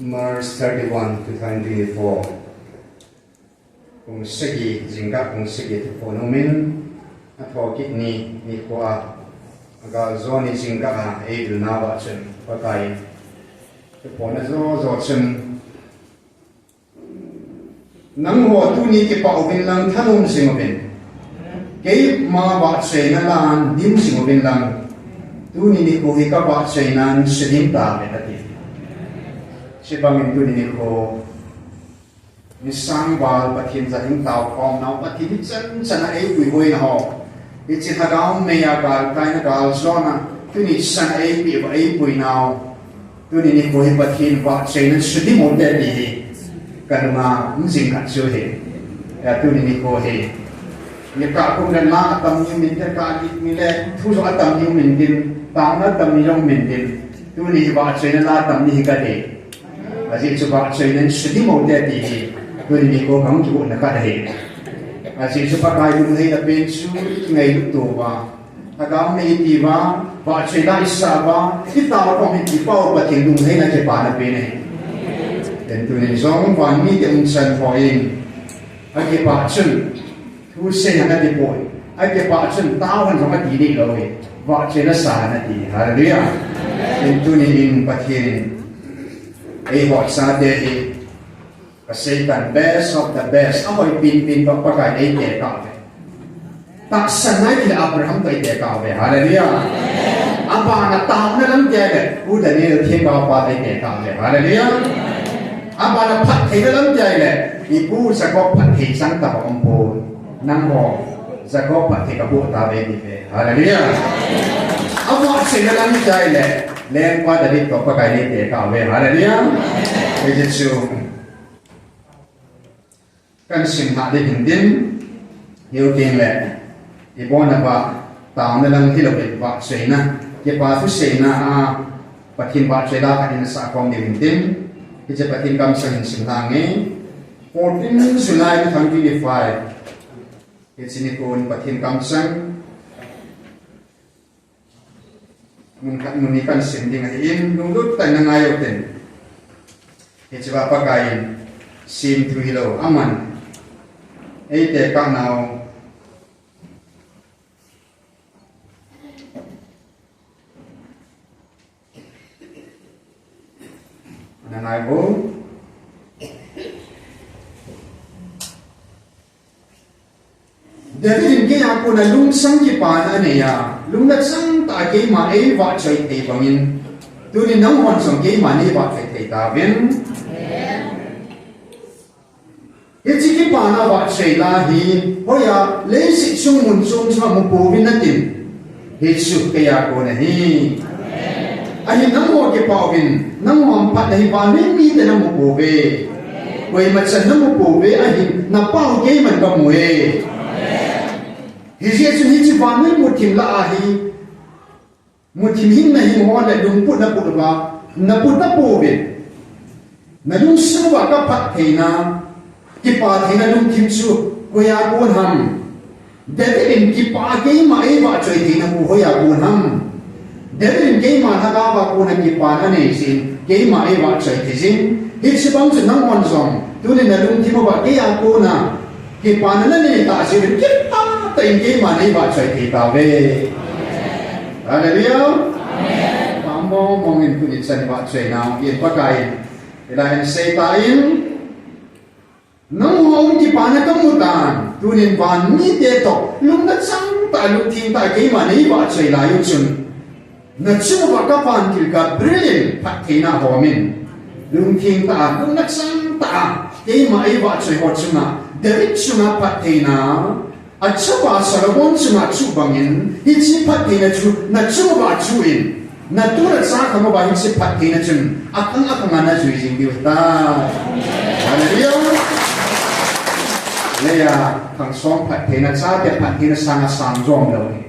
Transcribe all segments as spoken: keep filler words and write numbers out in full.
March thirty-one, two thousand twenty-four. Kum sagi, jingkah kum sagi thuphon umin, athokit ni, nikho a, agal jo ni jingkah a, eidilna uva chun, Pakai in thuphon ajo jo chun, nangho tuni kipah uvin lang thanom jing uvin. Keima vahchoina lan dim jing uvin lang, tuni nikho hi kavahchoinan sudim tauve ati. Chubangin tuni nikho, nisangval Pathen jal in taokhomnau, Pathen hi chan chan a eipuihoina ho, hiche lhagao mei a galkaina galjona, tuni chan a eipeh uva eipuinau, tuni nikho hi Pathen vahchoinan sudim uvinte ti hi kalunga um jing khat chu ahi. Ya, tuni nikho hi, nikah kum le la atam ni umin te, kah ni le thu jong atam ni umin tin, taona atam ni jong umin tin, tuni hi vahchoina la atam ni hi kati. Ajeh chu vahchoinan sudim uvinte ti hi tuni nikho kahung kigotna khat ahi. Ajeh chu Pakai lunglhaina pen chu ingailut touva, lhagao mei iti uva, vahchoi la isah uva, itaokhom hi kipah u, Pathen lunglhaina kipana pen ahi. Tin tunin jong van mite umchan hon akipah chun, thusei hen ati poi, akipah chun tao hen jong ati ding lou e, vahchoina sa hen ati. Hallelujah. Tin tunin Pathen in eiho chate hi, kaseitan, best of the best, ahoi penpen toh Pakai in eitekah uve. Tahsan nai kile Abraham toh eitekah uve. Hallelujah. Abana taona lam tia le, Pu Daniel themgao pa toh eitekah uve. Hallelujah. Abana phattheina lam tia le, ipu Jacob phatthei chang tah um pon. Nangho Jacob phatthei kaboh tauve ati uve. Hallelujah. Avahchoina lam tia le, lengpa David toh Pakai in eitekah uve. Hallelujah. Hiche chu kahin sim lhah ding ahin tin, hiu tin le, ibon uva, taona lang hilouvin vahchoina, kipa thuseina a, Pathen vahchoi la khat in asah khom ding ahin tin, hiche Pathen kamchang hin sim lhah inge. Fourteen July two thousand twenty-five. Hiche nikho in Pathen kamchang mun khat mun ni kahin sim ding ahin, lunglut tah in na ngai uvin tin. Hichea Pakai in, simthu hilou, aman eitekah nau na ngai uvin. David in keija kona lungsang kipana anei a, lungna chang tah a keima eivahchoi thei bangin, tunin nanghon jong keima neivahchoi thei tauvin. Hiche kipana vahchoi la hi, hoiya leiset chungmun chom chunga mu pouvin natin. Hichu keija kona ahi. Ahin nangho kipah uvin, nangho phatna hi vannoi miten amu pouve. Koima chan namu pouve, ahin napa u keiman kamu e. Hijeh chun hiche vannoi muthim lah a hi, muthim hing nahing ho le lungput naput uva, naput napouvin. Nalungsunga kaphat theina, kipa theina lungthim chu koiya kon ham? David in kipah a keima eivahchoi theina khu hoiya kon ham? David in keima lhagaova kona kipana anei jin, keima eivahchoi thei jin. Hiche bang chu nanghon jong, tunin nalungthim uva keija kona kipana nanei tah jeh uvin kipah tah in keima neivahchoi thei tauve. Hallelujah. Amen. Pamong mong in tunin chan vahchoi nau, in Pakai in, hilai in seitan, nangho a um kipana kamu tan, tunin van mite toh, lungna chang tah, lungthim tah, keima neivahchoi lai u chun. Nachung uva kavantil Gabriel in phattheina ahomin. Lungthim tah a, lungna chang tah a, keima eivahchoi ho chunga, David chunga phattheina, achapa Solomon chunga achuh bangin, hiche phattheina chu nachung uva achuh in, natu nacha khang uva hiche phattheina chun, akhang akhang a najui jing diu ahitai. Hallelujah. Leiya, khang som phattheina, chate phattheina sanga sang jom lou ahi.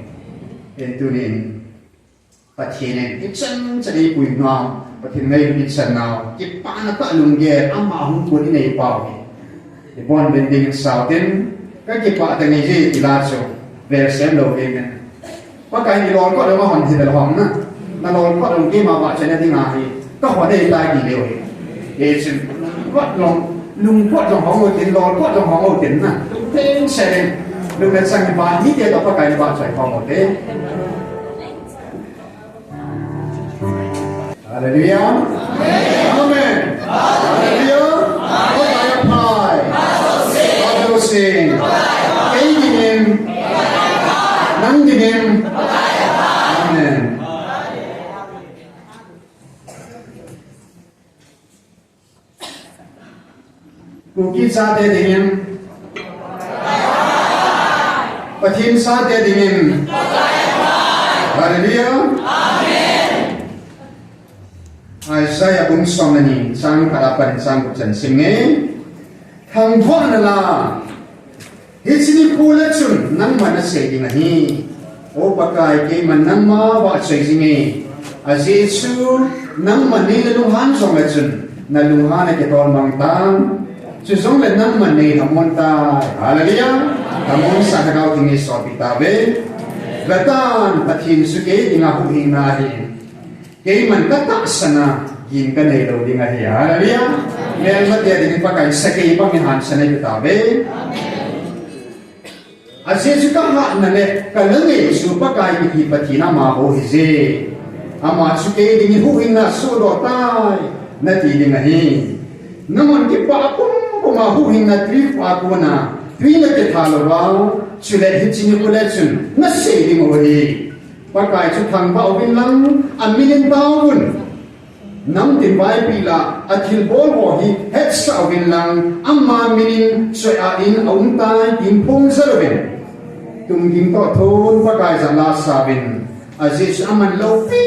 Tin tunin, Pathen in ichan chan eipui nau, Pathen ngailut ichan nau, kipana tah lunggel, ama hung kon inei pau hi. Ibon uvin ding in sao tin, kakipah tah nge ji ti la chu, vel sem lou ding in. Pakai in ilolkot lou ahon hi bel hon na. Nalolkot lou keima vahchoina dinga hi, kahon ahitai ti leu hi. Hichun, kot jong, lungput jong hong utin, lolput jong hong utin na. Teng selen, lung le chang ba ni te to Pakai ba choi hong utin. Hallelujah. Amen. Hallelujah. Pakai aphai. Pakai aphai. Kei dingin. Nang dingin. Amen. Kuki chate dingin, Pathen chate dingin. Hallelujah. Amen. Isaiah bung som le ni, chang khat apat chang gup chan sim nge. Thangvahna la, hiche nikho le chun nangman nasei ding ahi. O Pakai, keiman nangma vahchoi jinge. Ajeh chu nangman neina lunghan jongle chun, nalunghan akitol mang tan. Chujongle nangman neina mun tai. Hallelujah. Kamun sa Lhagao Theng in eisolpeh tauve. Vetan, Pathen chu kei dinga huhhingna ahi. Keiman katahsan a, gin kanei lou ding ahi. Hallelujah. Melmate dingin Pakai in sakei bangin hansan eipe tauve. Ajeh chu kahatna le kalangei chu Pakai mithi Pathen ama bou ahije. Ama chu kei dingin huhhingna sohdoh tai, nati ding ahi. Namun kipah pumpum a huhhingna trip a kona twi nakitha louva, chule hiche nikho le chun nasei ding u ahi. Pakai chu thangvah uvin lang, amin in tao uvin. Namtin vaipi la, athilbol ho hi hetsah uvin lang, ama min in choi-at in aum tai, tin phongjet uvin. Tumging toh thon Pakai jal a sa uvin. Ajeh chu aman loupi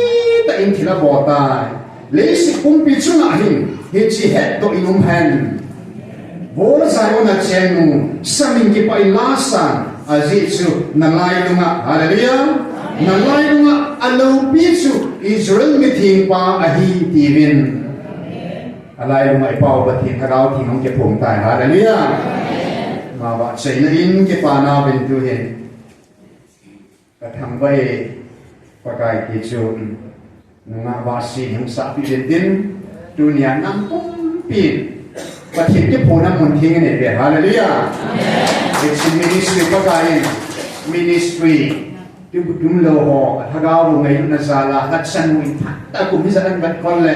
tah in thil abol tai. Leiset pumpi chunga hin, hiche hetdoh in um hen. Vo Zion a cheng u, samin kipah in la san, ajeh chu nalailunga, hallelujah, nalailunga aloupi chu Israel mithengpa ahi tiuvin. Alailunga i Pa u Pathen Lhagao Theng in hung kiphong tai, hallelujah. Ama vahchoina in kipana uvin tuhin. Kathangvah e, Pakai ti chu, nungah vahsi hung sahpeh uvin tin, tunia nam pumpi Pathen kiphonna mun theng in eipe, hallelujah. It's a ministry, Pakai in ministry. Tukum lou ho, Lhagao ngailut na jal a, Hudson in phat a kum hijat an vet kon le,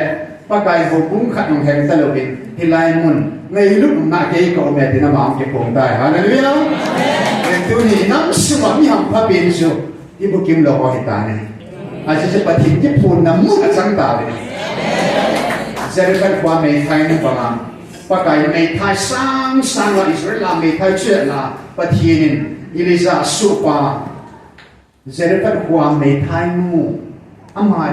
Pakai houbung khat jong heng talouvin, hilai mun, ngailut na kei ka um e tin ama hung kiphong tai. Hallelujah. Ven tuni nam sunga mi hampha pen chu, ibukim lou ho hitane. Ajeh chu Pathen kiphonna mun achang tauve. Zarephath khoa meithai nu banga, Pakai meithai sang sang la Israel a meithai chu la, Pathen in Elijah sohpa. Zarephath khoa meithai nu, ama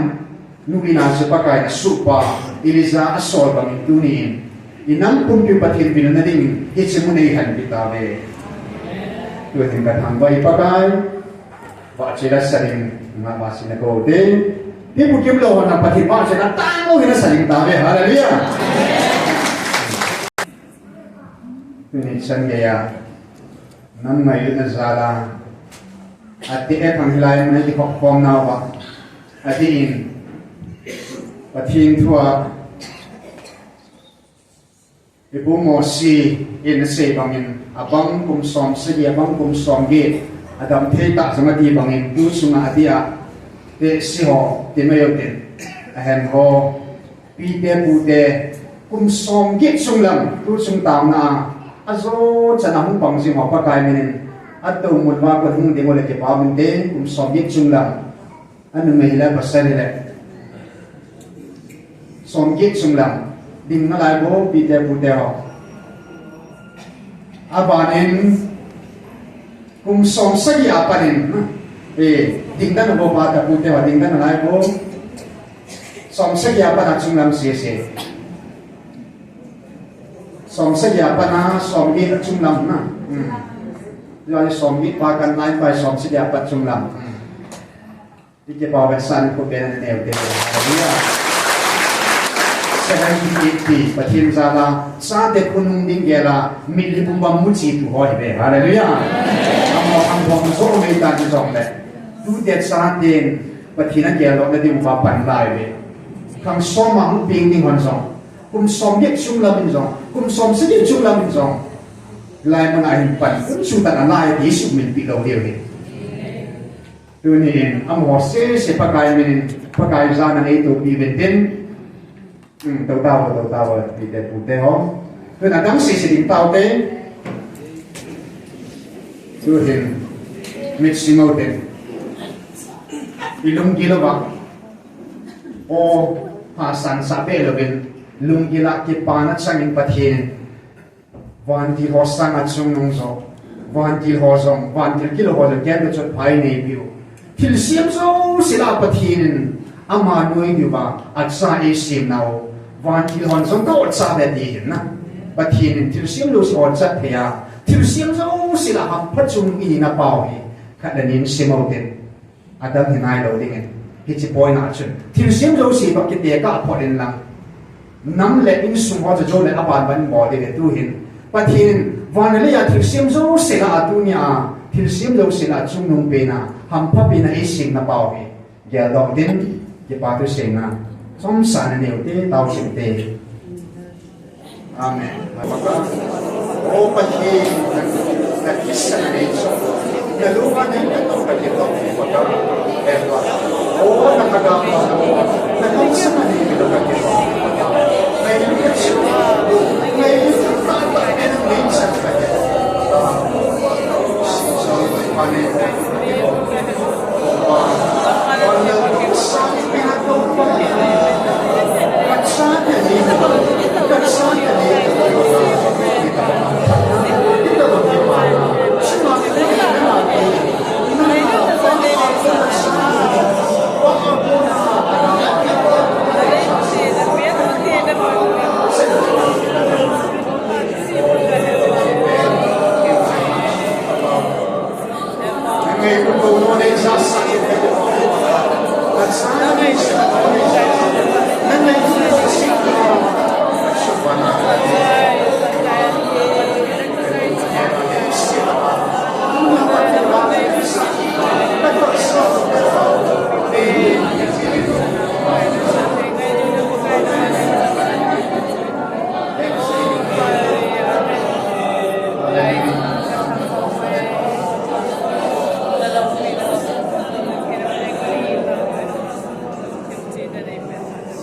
nu in a chu Pakai in asohpa, Elijah asol bangin tunin, i nam pumpi Pathen vilna dingin, hiche mun eihin pe tauve. Tuhin kathangvah e Pakai, vahchoi la sa ding, nungah vahsi na kou te. Ibukim lou ho na Pathen vahchoi na tang lou hin na sa ding tauve, hallelujah. Tuni chan geiya. Nam ngailutna jal a, ati e phang hilai mun a kikhop khom nauva, ati in, Pathen thu a, i pu Mosi in asei bangin, abang kum som sagi, abang kum som get, adam thei tah jong ati bangin, tu sunga ati a, tehse ho, ti mai u tin, ahen ho, Pite pute, kum som get sung lang, tu sung taona a, ajo chan a hung pang jing ho Pakai min in, atou mun uva kon hung ding u le kipa um inte, kum som get sung lang, anumei le pasal le. Som get sung lang, ding nalai bou, pite pute ho. Aban in, Kum som sagi a pat in, eh, ding dan a bou pa ta pute ho, ding dan a lai bou. Som sagi a pat a chung lam sese. Som sagi a pat a som get a chung lam na. Hmm. Jong som get pa kan lai pa som sagi a pat chung lam. Hmm. Ike pa ven san ko pen ne ne te. Hallelujah. Seven eighty, Pathen jal a, chate khonung ding gel a, mitlhi pum bang mu chi tu ho hi ve. Hallelujah. Amo ang bom jo me ta ni jong le. Tute chaten, Pathen a gel lo na ding pa pan lai ve. Khang som a hung ping ding hon jong. Kum som get chung lam in jong, kum som sagi chung lam in jong, lai mun a hin pan, kum chu tan a lai ti suk min pi lo deu hi. Tuni in, amaho sese Pakai min in, Pakai jana nei to pi ven tin, Hmm, to tao, to tao, pi te pu te ho. Tun a dang sese ding tao te. Tu hin, mit simo te. I lunggil a va. O, ha san sa be lo bin. Lunggil a kipana chang in Pathen. Vantil ho sanga chungnung jo. Vantil ho jong, vantil kilo ho jong, ken chot phai nei piu. Thilsem jouse lah Pathen in ama noi diu va, acha eisem nau. Vantil hon jong ka ot cha ve ti hin na. Pathen in thilsem jouse ot cha thei a. Thilsem jouse lah hampha chung i na pau hi. Khat le ni in sim u tin. Adam hi nai lo ding e. Hiche point a chun. Thilsem jouse bang kite ka phot in lang. Nam le insung ho chu jo le aban ban bol ding e tu hin. Pathen in van le a thilsem jouse lah a tunia. Thilsem jouse lah chungnung pen a. Hampha pen a eisem na pau hi. Gel dong tin. Kipa thu seina. Chomsa na neu te, tao sim te. Amen. O Pathen, na thisan a nei chu. Na lung a nei na tong ka ti tong ti Pathen. O na ka ga pa na. Na thisan a nei na tong ka ti tong ti Pathen. Na i ni chu. Na i ni chu ta ta na nei sa ka ti. Amen.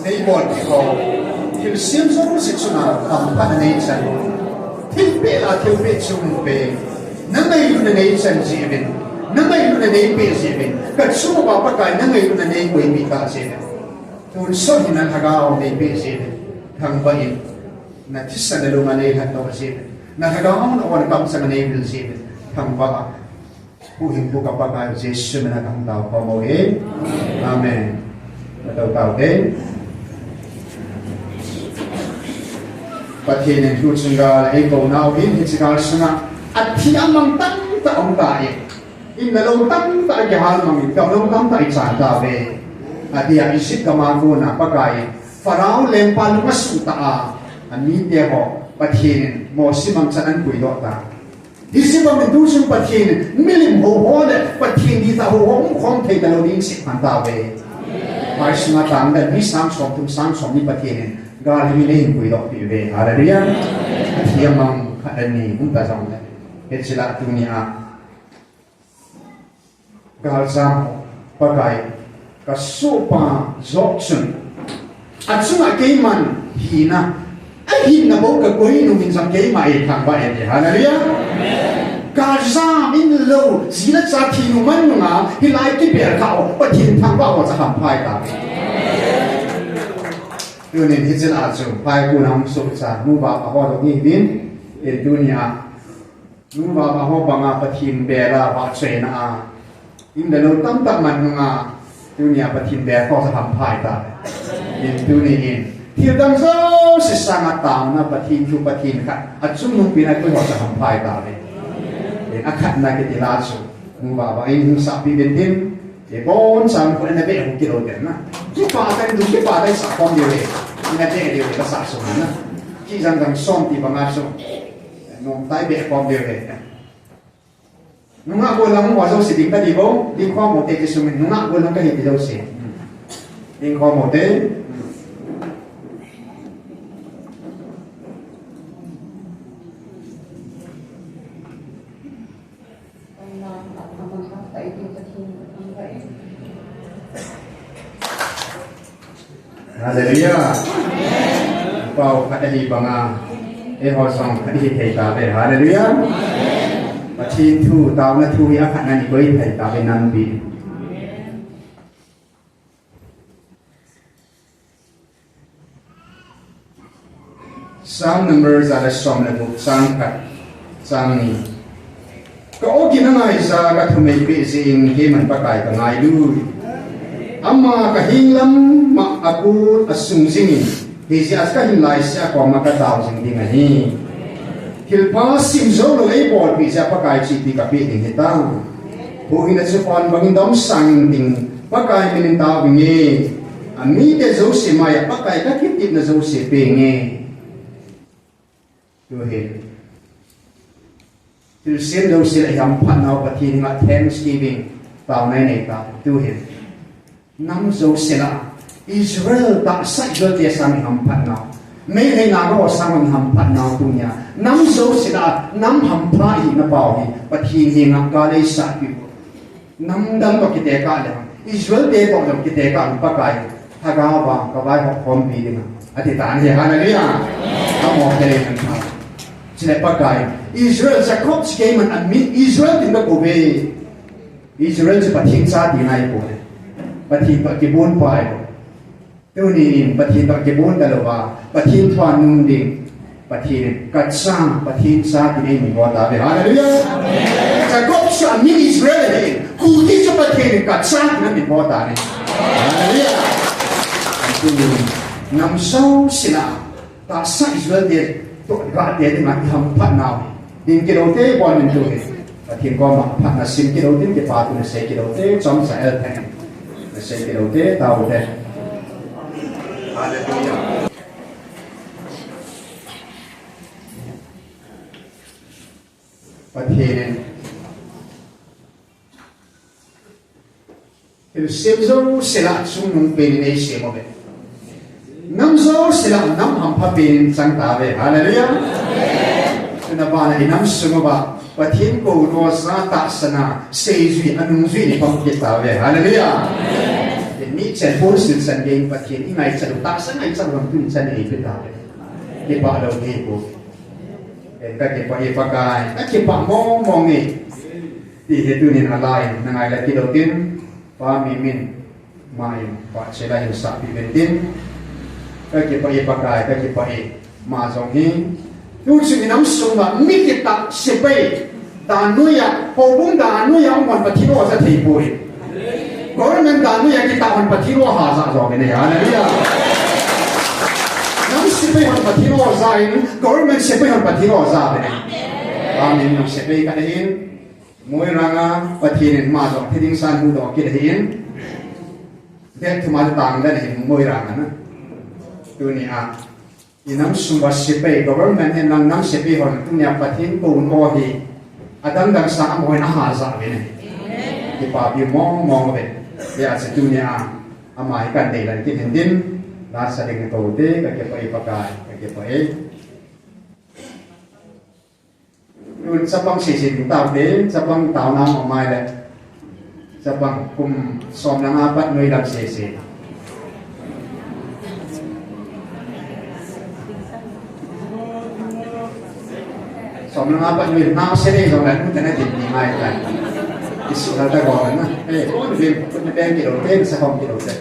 Nei bol ti ho. Thilsem jouse chunga hampha na nei chan. Thilpeh lah a thilpeh chung pe. Na ngailutna nei chan jeh uvin. Na ngailutna nei peh jeh uvin. Ka chung uva Pakai na ngailutna nei koipeh ta jeh uvin. Tun sot hin na lhagao nei peh jeh uvin. Thangvah in. Na thisan na lung a nei lhatdoh jeh uvin. Na lhagao na on kamchang a nei vil jeh uvin. Thangvah a. Huhhingpu ka Pakai Jesu min a ka hung tao khom uve. Amen. Ka tao tao te. Pathen in tuchung gal a eikou nau hin hiche gal sunga athi amang tamtah um tai. In le lou tamtah kihal mang in, gam lou tamtah i chan tauve. Atia Egypt gam a kona Pakai in Pharaoh lengpa lung asuh tah a, amite ho Pathen in Mose mangchan ahin puidoh tai. Hiche bang in tuchung Pathen in milim hou ho le Pathen dihtah hou ho umkhom thei talou ding sih phan tauve. Mai sunga tangden mi sang som thum sang som ni Pathen in gal hi nei hin puidoh peh uve. Hallelujah. Athi amang khat le ni um ta jongle. Hiche lah tunia Galjam ho, Pakai, ka sohpa Job chun, achunga keiman hina, ahinna bou ka koi nung in jong keima ei thangvah e ti. Hallelujah. Galjam in lou, ji le cha thi nung man nunga, hilai kibel kha u, Pathen thangvah ho chu hampha ahi tai. Tunin hiche lah a chu, phai kuna hung sohcha, nu va pa ho jong hi vin, e tunia, Nu va pa ho banga Pathen bel a vahchoina a, in le lou tamtah man nunga, tunia Pathen bel ho chu hampha ahi tai. In tuni in, thil dang jouse sanga taona Pathen thu Pathen khat, achungnung pen a koi ho chu hampha ahi tai. In akhatna kiti lah chu, nu va pa in hung sahpi uvin tin, e boncha hung put na be hung kilou den na. Kipa tah in, kipa tah in sah khom diu ve. Na be diu ve ka sah sung na. Kijang jang som ti banga chu. Nomtah in be khom diu ve. Nungah gollhang ho jouse ding kati bou, ding khom u te ti sung in, nungah gollhang kahi ti jouse. Ding khom u te. Hallelujah. Pau khat ahi banga, eiho jong khat hi thei tauve. Hallelujah. Pathen thu, taona thu hi akhat na ni koi thei tauve nampi. Psalm number ja le som le gup, chang khat, chang ni. Ka aw kit angaija ka thumei peh jeh in keiman Pakai ka ngailu. Ama ka hinglam ma a kul a sung jingin, hijeh a ka hin laisea koma ka tao jing ding ahi. Thilpha sim jou lou eibolpeh jeh a Pakai chu ipi ka peh ding hitam. Huhhingna chu pan bangin damsang ding, Pakai min in tao inge. Amite jouse mai a Pakai ka kitepna jouse penge. Tuhin. Thilsem jouse lah i hamphat nau Pathen henga thanksgiving. Taona i nei ta. Tuhin. Nam jouse lah. Israel tahsa Israel te sang i hamphat nau. Meitei Naga ho sang i hamphat nau tunia. Nam jouse lah. Nam hampha i na pau hi. Pathen henga ka leisah pi. Namdang toh kitekah le, Israel te toh jong kitekah le Pakai, Lhagao vang kavaihop khompi dinga ati tan ahi, hallelujah. Amo kele nang tha. Chule Pakai, Israel, Jacob chu keiman amin, Israel tin kakouve. Israel chu Pathen cha tina ahipoi. Pathen toh kibon pa ahipoi. Tunin Pathen toh kibon talouva, Pathen thua nung ding, Pathen in ka cha, Pathen cha tin eimin bol tauve. Hallelujah. Jacob chu amin Israel ahi, Kuki chu Pathen in ka cha tin amin bol tauve. Hallelujah. Tunin nam jouse lah, tahsa Israel te toh gah te dinga i hamphat nau. Ding kilou te bol min tuhin. Pathen koma phat na sim kilou tin, kipa thu na sei kilou te, chomcha el theng. Na sei kilou te, tao te. Hallelujah. Pathen in thilsem jouse lah chungnung pen in eisem uve. Nam jouse lah nam hampha pen in chang tauve. Hallelujah. Tuna bana i nam sung uva Pathen kouna ja, tahsana, seijui, anungjui in i pang kit tauve. Hallelujah. Michen pon silsan gei in Pathen i ngaichat u, tahsa ngaichat u lam tun chan eipe tauve. Kipa lou ngei po. Ka kipah e Pakai, ka kipah mong mong e. Ti hi tunin alai, na ngai la kilou tin, pa mi min, ma in, pa che la hin sa pi ven tin. Ka kipah e Pakai, ka kipah e, ma jong hi. Tu chu i nam sunga mi kitah sepai, dan noiya, houbung dan noiya, um hon Pathen o ja thei poi. Government dan noiya kitah hon Pathen o ha ja jong in, hallelujah. Nam sepai hon Pathen o ja in, government sepai hon Pathen o ja in. Amen. Nam sepai ka hin. Moiranga Pathen in ma jong thiding san hu doh kit ahin. Dek thuma tang dan ahin Moiranga na. Tunia i nam sunga sepai government in lang nam sepai hon tunia Pathen kouna hi adang dang sa amaho in aha ja ve ne. Kipapi mong mong ve. Tia chu tunia ama hi kan dei lan kit hin din. La sa ding to te ka kipah e Pakai, ka kipah e. Tun chapang sese ding taute, chapang taona um mai le. Chapang kum som le nga pat noi lam sese. Som le nga pat noi lam sese jong le, tena din ni mai ta. Isu la ta go na. Eh, ko ni ben, ko ni ben kilo, ben sa hom kilo te.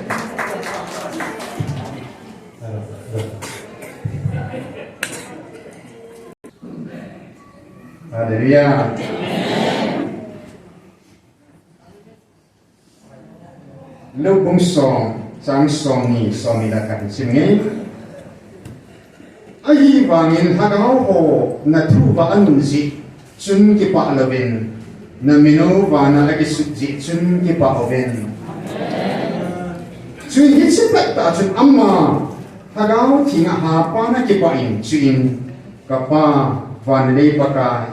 Hallelujah. Luke bung som, chang som ni, som ni le khat sim nge. Ahivangin lhagao ho na thu uva anun jeh chun kipah louvin, na min u vana akisut jeh chun kipah uvin. Chuin hiche pettah chun ama Lhagao thenga hapa na kipah in, chuin ka Pa, van le lei Pakai,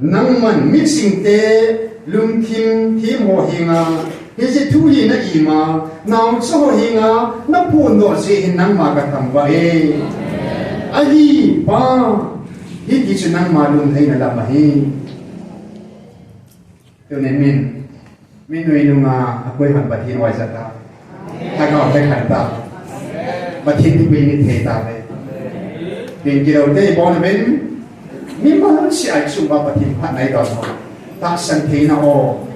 nangman michingte lungthim thim ho henga hiche thu hi na ima, naocha ho henga na phondoh jeh hin nangma ka thangvah e. Ahi Pa, hiti chu nangma lunglhaina lam ahi. Min, min, min nui nunga akoi hon Pathen oi jat ta. Lhagao le khan ta. Pathen thupeh ni thei tave. Tin kilote bon ben. Mimal seh a i chung uva Pathen phatna i don ho. Tahsan theina ho.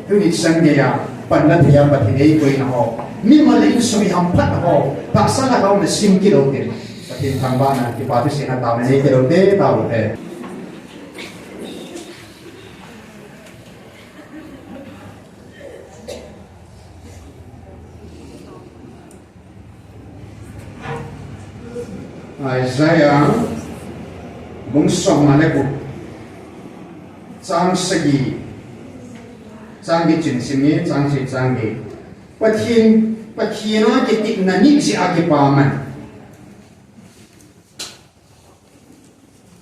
Tuni chan geiya panla theiya Pathen eikoina ho. Mimal insung i hamphat ho. Tahsan a kau na sim kilote. Pathen thangvahna, kipathu sehna taona nei kilote, taute. Isaiah bung som le gup, chang sagi, chang get chun sim nge, chang sagi, chang get. Pathen, Pathen a kitepna ni jeh a kipaman.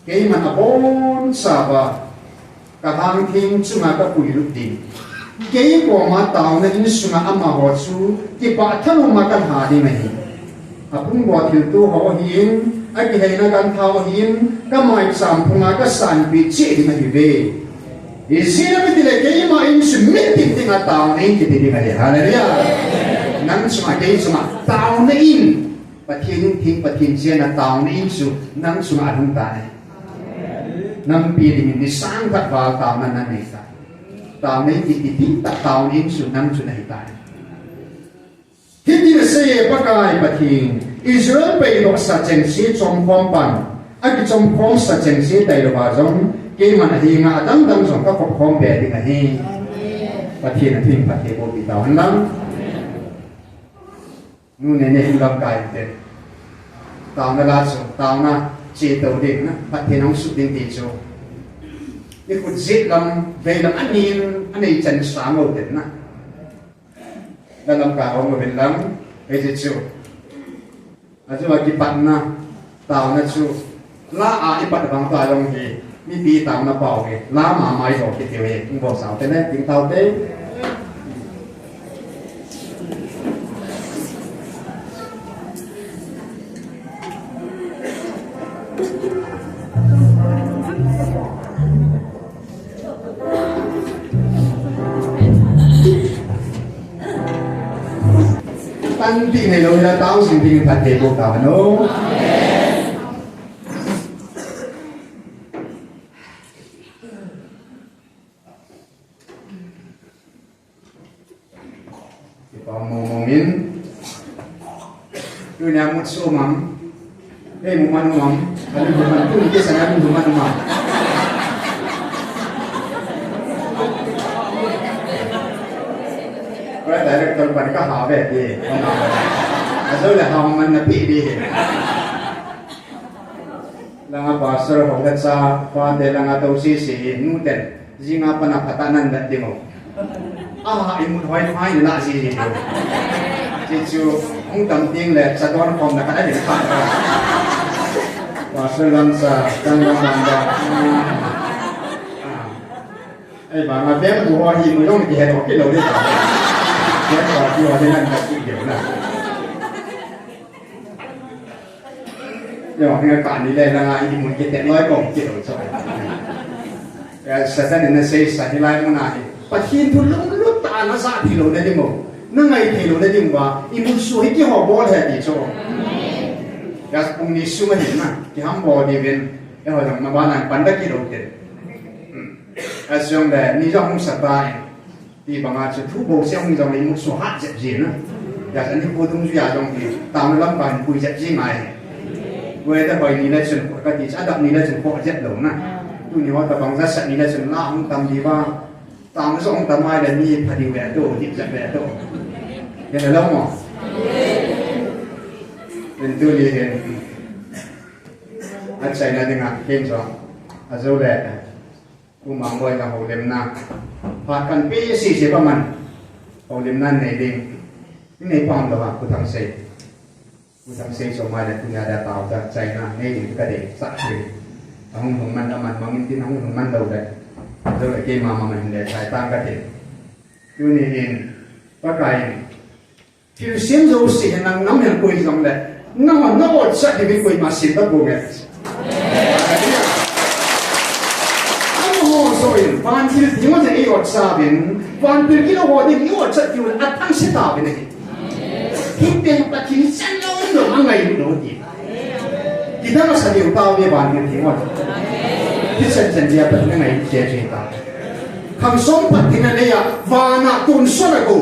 Keiman abonchauva ka lhangtheng chunga ka puilut ding. Kei koma taona insunga amaho chu kipah thanoma ka lha ding ahi. Aphungbol thilto ho ahin, akiheina gantha ho ahin, ka maicham phunga ka sanpeh cheh ding ahiuve. Ijeh inem itile keima in chu mitin dinga taona in kiti ding ahi. Hallelujah. Nang chunga kei chunga taona in. Pathen in theng, Pathen chena taona in chu nang chunga alhung tai. Nampi dingin ni sang khat val taona nanei tai. Taona in kiti tah taona in chu nang chu nahi tai. Hiti nasei e Pakai Pathen, Israel peidohsa chengse chomkhom pan, akichomkhomsa chengse tailouva jong, keiman ahenga adangdang jong kakhopkhom be ding ahi. Pathen atheng phatthei boh peh tauhen lang. Nu nene lamkai te. Taona la chu, taona chetou ding na, phatthei nahung suh ding ti chu. Ikhut jet lam, veilam anin, anei chan sang lou te na. La lamkai hung uvin lang, hiche chu. Ajeh a kipatna, taona chu. La a ipat bang ta jong hi, mipi taona pau hi, la mama ijo kiti uve, hung bol sao te le, ding tau te. Tan tih neilou hila tao jing dingin phatthei boh tauhen o. Kipa mong mong in. Tunia mut sumang. Hei, muman umam. Kali muman tu ni kesa na muman umam. Koi director pan ka ha ve di. Ajo le ha man na pi di. Langa pastor ho le cha pa te langa to si si nu ten. Jinga pana phatah nan vet ding o. Aha, imut hoi phai ni la ji ji ding o. Hichu hung tam ding le cha don khom na ka ding kha. Pastor lam sa, tang lam lam da. Ei, banga bem bu ho hi mu jong ki he do ki lo le ta. Bem bu ho hi nan ka ki de na. Yo, nga ka ni le na nga i mun kiti loi kong kiti loi choi. Ya, Satan in asei sa hilai mun a hi. Pathen thu lunglut tah a na ja thei lou na ding o. Na ngai thei lou na ding uva. I mun sua hi kihou bol e ti chu. Ya, pung ni sung a hin na. Kiham bol diuvin. Ya, ho jong na ba na pan da kiti lou te. Hmm. Asung le, ni jong hung sa ta in. Ti banga chu thu bou se hung jong le imut sua hat jep ji na. Ya, ani pu dungjuia jong hi, taona lamkai in pui jep ji ngai. Weather hoi ni le chun, ka ti cha dap ni le chun, ko jep lou na. Tuni ho tabang ja sat ni le chun, la hung tam di ba. Taona jong hung tam mai le ni pha di ve to, di jep ve to. Ya le lou mo. Len tuni hin. Achaina dinga, ken jong. Ajo le. Kumang loi na houlimna. Phat kan pe sisi pa man. Houlimna nei ding. Nei pam lou a, Pu Thangsei. Pu Thangsei so mai le tunia da tao ta China nei ding ka dei sa thei. Ahung hung man da man mangin tin ahung hung man lou le. Zo le keima ma man le sai tang ka dei. Tuni hin Pakai in Thilsem jouse hi nang nam hin koi jong le, nang na ot sa hi koi ma sin ta ko nge. Amaho joh in, Vantil theng ho jong i-ot sa uvin, vantil kilou ho ding i-ot sa uvin, athang se ta uvin ahi. Hiti Pathen chan lou lou angai lou ti. Kidang asa diu tauve vantil theng ho. Hichan chan dia Pathen angai che che ta. Khang som Pathen anei a, vana tonsot a go.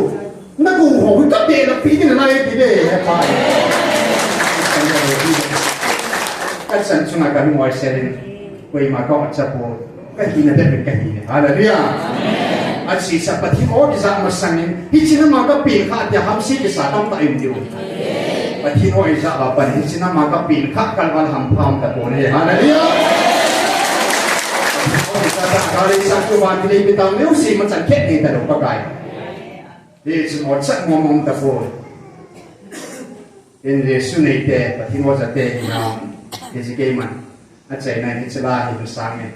Na go ho, ka be na pi ni na lai ti be, he pa. Ka chan chunga ka lung oi serin. Koima ka ot cha poi. Ka hina bep in ka hi. Hallelujah. Amen. Achi sa Pathen o kija masangin. Hiche nama ka pi kha tia hamse kisa tamtah in diu. Pathen o ija ba pan hiche nama ka pi kha kalval ham pham ta pon he. Hallelujah. Pathen o kija ta kale sa tu ba ti le pi ta meu si ma chan khet ni ta lo pa kai. Hichu ot cha mong mong ta poi. In Jesu neite, Pathen o jate hinam, hiche keiman. Achaina hiche la hi tu sang e.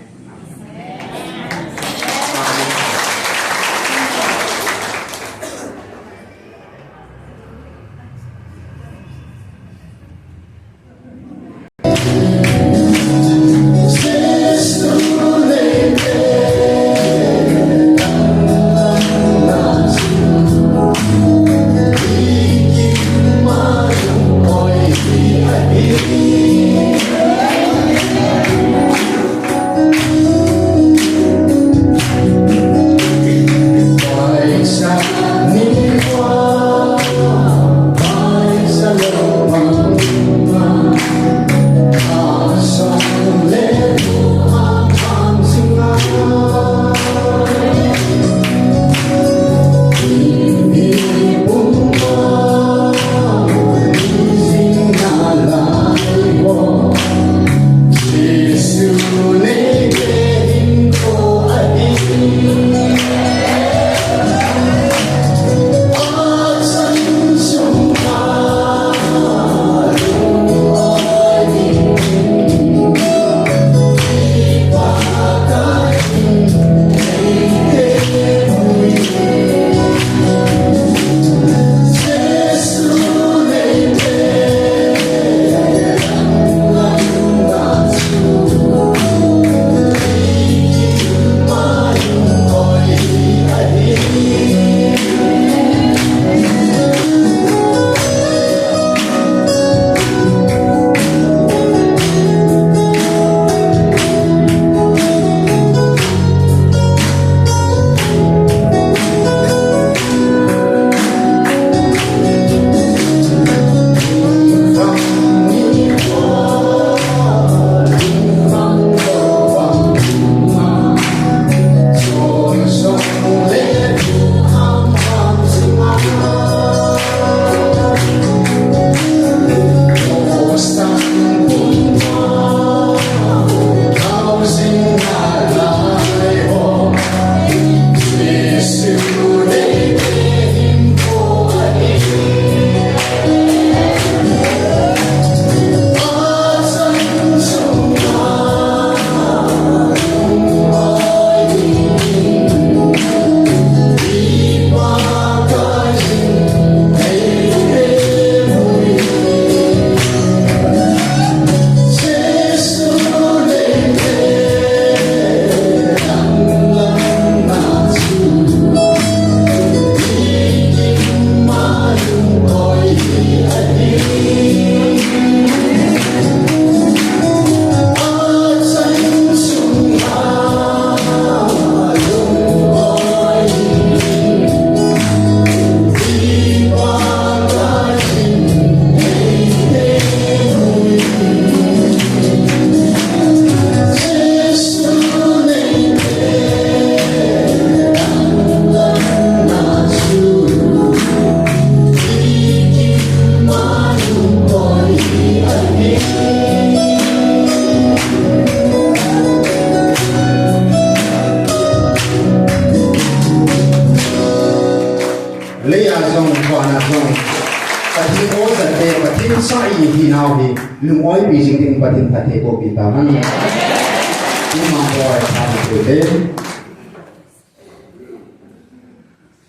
Leiya jong, vana jong, Pathen o jate, Pathen cha ihinau hi, lung-oipi jing ding Pathen phattheiboh pi tahen. Ima boi, phatthei te.